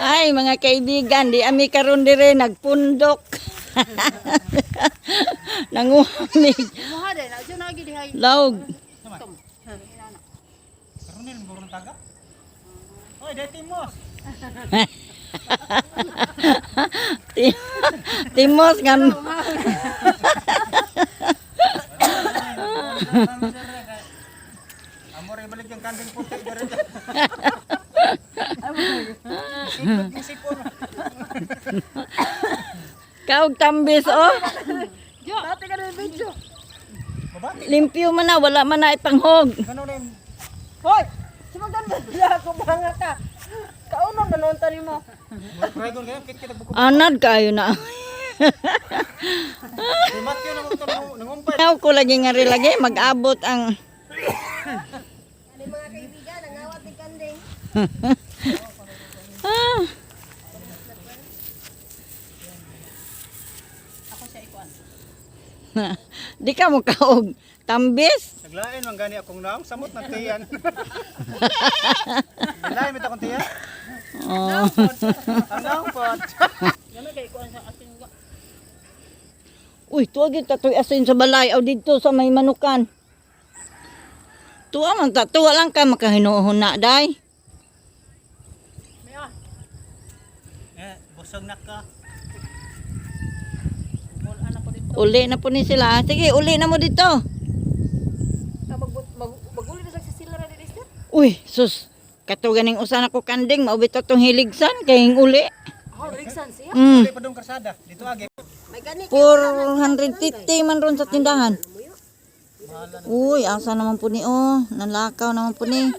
Ay, mga kaibigan, di ami karon dire nagpundok. Nanguhamig. Muha din, na dyan lagi dihay. Laog. Karonil burong taga. Oy, dati mos. Timos nga. Amor ibalik yung kanding puti dere. Sipon, sipon. Kaog tambis oh. Dati ka na yung video. Mabati. Limpyo man na, wala man na ipanghog. Ganun na yung Hoy! Sumagdan ba sila ako mga ka? Kaunon na noon tani mo. Dragon kayo, kit kita buko. Anad kayo na. Si Matthew nang ito nangumpay. Ayaw ko lagi nga rin lagi, mag-abot ang. Ano mga kaibigan, ang awat ni kanding. Ah. Di ka mo kaog tambis. Naglain man gani akong naong samot ng tiyan. Naglain mit akong tiyan. Oh. Ang naong pot. Uy, tuwa gyud ta to'y asin sa balay aw didto sa may manukan. Tuwa man ta, tuwa lang ka makahinuhon na day. Eh, busog na ka. Uli na po ni sila. Sige, uli na mo dito. Maguli na sa sila na din. Uy, sus. Kato ganing usan ako kanding, maubit atong hiligsan kay uli. Oh, Rigsan siya. Uli pa dong karsada. Dito agi. May gani. 450 man ron sa tindahan. Uy, asa naman po ni oh. Nanlakaw naman po ni.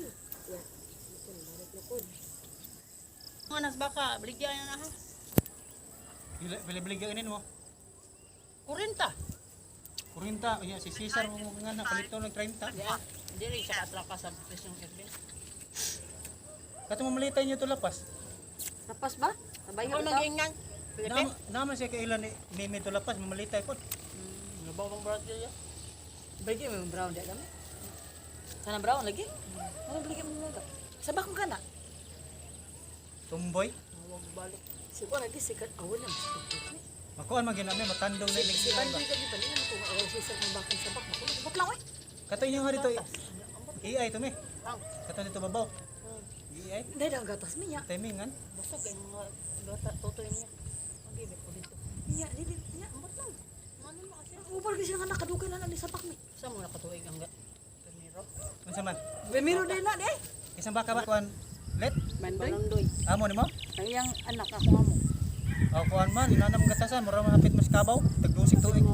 Manas baka, baligyan na ha. Bili-bili ganin mo. 40. 40, iya si Cesar mo nga na palito ng 30. Yeah. Dili siya atraka sa presyong Erwin. Kato mamalitay niyo to lapas. Lapas ba? Sabayo ito. Nag-ingan. Nam naman siya kailan ni Mimi to lapas mamalitay po. Nabawang brown siya. Bigyan mo yung brown di kami. Sana brown lagi? Ano bigyan mo mga? Sabak mo ka na. Tumboy. Huwag balik. Siguro lagi sikat awan na. Makuan man gyud nami matandong na ilig Si Bandoy kami pa nila mo kung si sir ng bakang sabak. Makulog lang oy. Kato inyo nga dito. AI to mi. Kato dito babaw. AI. Hindi daw gatas mi niya. Timingan. Busog ang mga bata tutoy niya. Magibit ko dito. Niya, dili niya, ambot lang. Ano mo kasi? Upal kasi nga nakadugay na ni sabak mi. Sa mo nakatuig ang primero. Unsa man? Primero din na di. Isang baka ba kuan let? Bandoy. Amo nimo? Ang iyang anak ako amo. O kuan man inana mong gatasan mura man hapit mas kabaw. Tagdusig tuig.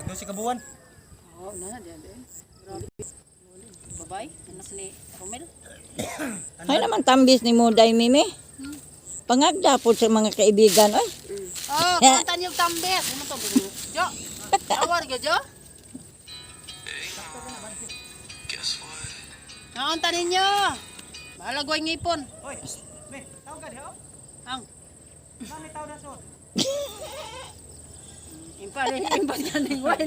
Tagdusig ka buwan. Oo, na na diyan din. Babay, anak ni Romel. Ay naman tambis ni mo day mimi. Pangagda po sa mga kaibigan oy. Oh, kontan yung tambis. Ano to? Jo. Awar ka, Jo? Naunta ninyo. Bahala guway ngipon. Oy, me, tawag ka diha. Ang Nani tawag na so. impa rin, impa ka ning way.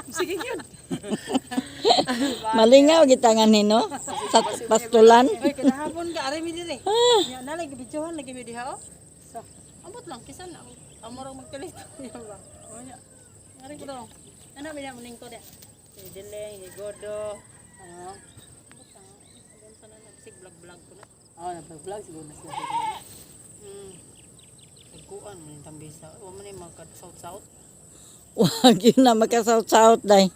Sige yun. Malingaw kita nga nino sa pastulan. Oy, kinahapon ka ari mi dire. Nya na lagi bidyohan lagi mi diha oh. So, ambot lang kisan na amorong magtelefon niya ba. Oh nya. Ari ko daw. Ano mi na muning ko dia. Si Dileng, si Godo. Ah. Ambot lang. Ambot sa na sig vlog vlog ko na. Oh, na vlog vlog siguro na siya. Nagkuan man yung tambisa. Wa man yung magka south south. Wag yun na makasaut-saut day.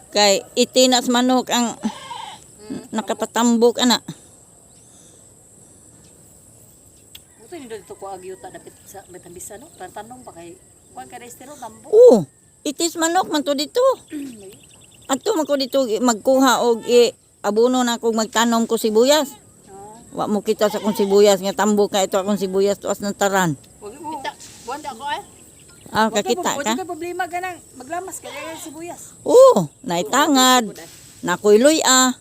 Kay itinas manok ang nakapatambok ana. Muto ni dito ko agyuta dapit sa may tambisa no. Tanong pa kay kuan ka restero tambo. Oo, itis manok man to dito. Adto man ko dito magkuha og i abono na kog magtanom ko sibuyas. Wa mo kita sa akong sibuyas nga tambok ka ito akong sibuyas tuas ng taran. Wag mo. Kita. Buwan ako eh. Ah, kakita ka? Wala problema ganang maglamas kaya yung sibuyas. Oo, naitangad. Nakuyloy ah.